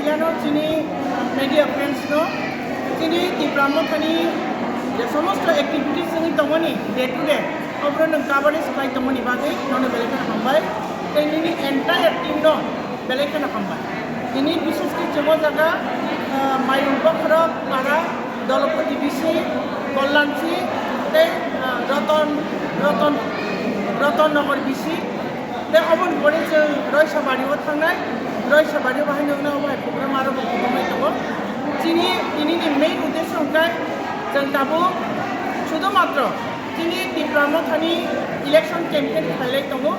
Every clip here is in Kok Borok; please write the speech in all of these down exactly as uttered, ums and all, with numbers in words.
Yano chini media friends no, chini Tipra Mothani je somosto activities wngwi tongmani day to day, oborok nwng coverage khlai tongmani bagwi nono belai kheno hambai. Tei nini entire team no belai kheno hambai. Tini bishesh khe chwng o jaga, ah, Mayung Bokhorok para Dolopati bisi, Kollanchi tei, ah, Roton, Roton, Roton Nogor bisi. Tei oboni pore chwng Roisabari o thangnai, Roisabari o bahai nokna obo hai program aro bo kwbangma tongo. Chini, tini ni main uddesho hwnkhe chwng tabuk sudhumatro chini Tipra Mothani election campaign khlailai tongo.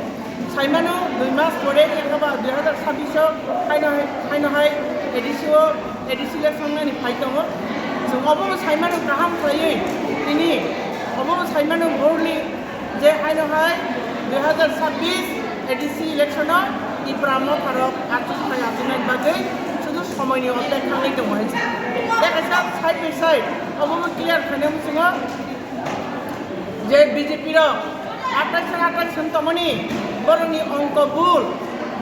Saimano dui mas pore, ekaba dui hazar sabbish o haino hai, haino hai A D C o, A D C election nani phai tongo. Chwng obo bo saimano kaham khlaiwi tini obo bo saimano borli je haino hai dui hazar sabbish A D C election o Tipra Motharok achuk phai achuknai bagwi sudhu somoini opekha wngwi tongo hai se. Tei kaisa side by side obo bo clear khainai muchungo je B J P rok athais athais wng tongmani borokni ongko bul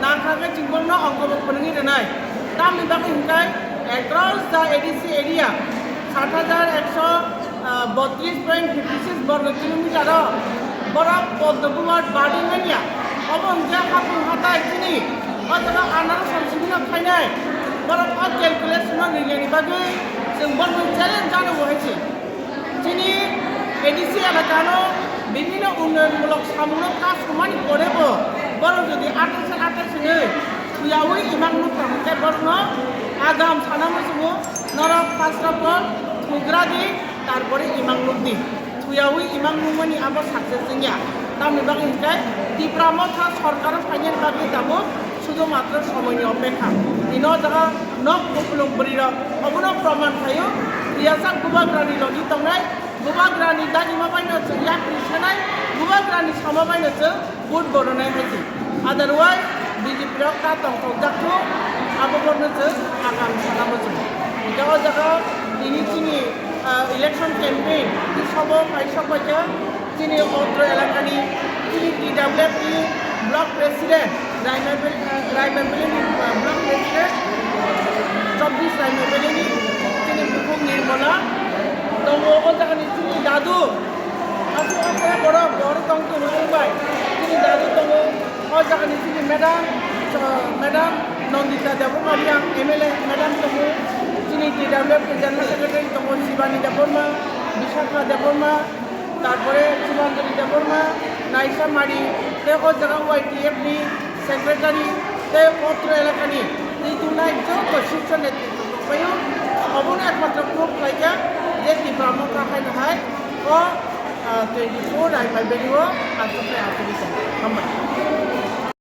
nangkha khe chwng borokno ongko bo phwrwngwi rwnai. Tamni bagwi hwnkhe across the A D C area sat hajar ekso botris point fifty six borgo kilometer o borok poddo bubar badi manya. Obo hwnkhe hapung hatai chini o jaga anaro samsingino phainai borok o calculation no rinani bagwi chwng borokno challenge jano bo hai se. Chini A D C elakano bibhinno unnayonmulok samungno pass wngmani porebo borok jodi athais athais wngwi thuyaui imang nukha hwnkhe borokno agam sana muchungo norok first of all thugra di, tarpore imang nukdi. Thuyaui imang nukmani abo success wngya. Tamni bagwi hwnkhe Tipra Motha sorkaro phainani bagwi tabuk sudhumatro somoini opekha. Tini o jaga nok kupulung bwrwirok obono proman khlaio. Tiyasa Bubagrani logi tongnai, Bubagrani dagima baino chwng yapri sanai, Bubagrani sama baino chwng vote bo rwnai hai se. Otherwise B J P rok ta tongthok jak thung, abo borno chwng agam sana muchung. Hwnkhe o jaga tini chini, ah, election campaign ni sobo paisok bai kha. Chini otro elakani chini T W F ni block president, Raimabel-, Raimabelini, ah, block president, chobbish Raimabelini chini bukhuk Nirmala tongo. O jagani chini dadu, aswk aswk borok, borok tong tongmani bai chini dadu tongo. O jagani chini madam, ah, madam Nandita Debbarma Reang M L A madam tongo, chini T W F ni general secretary tongo Shivani Debbarma, Vishakha Debbarma, tarpore Sumanjali Debbarma, Naisa Mari, tei o jaga Y T F ni secretary, tei otro elakani twi tongnai joto shirso netritwo tongbaio. Obono ekmatro proof khlaikha je Tipra Motha haino hai o, ah, twenty four Raimabeli o achuknai achugwi tongo. Hambai.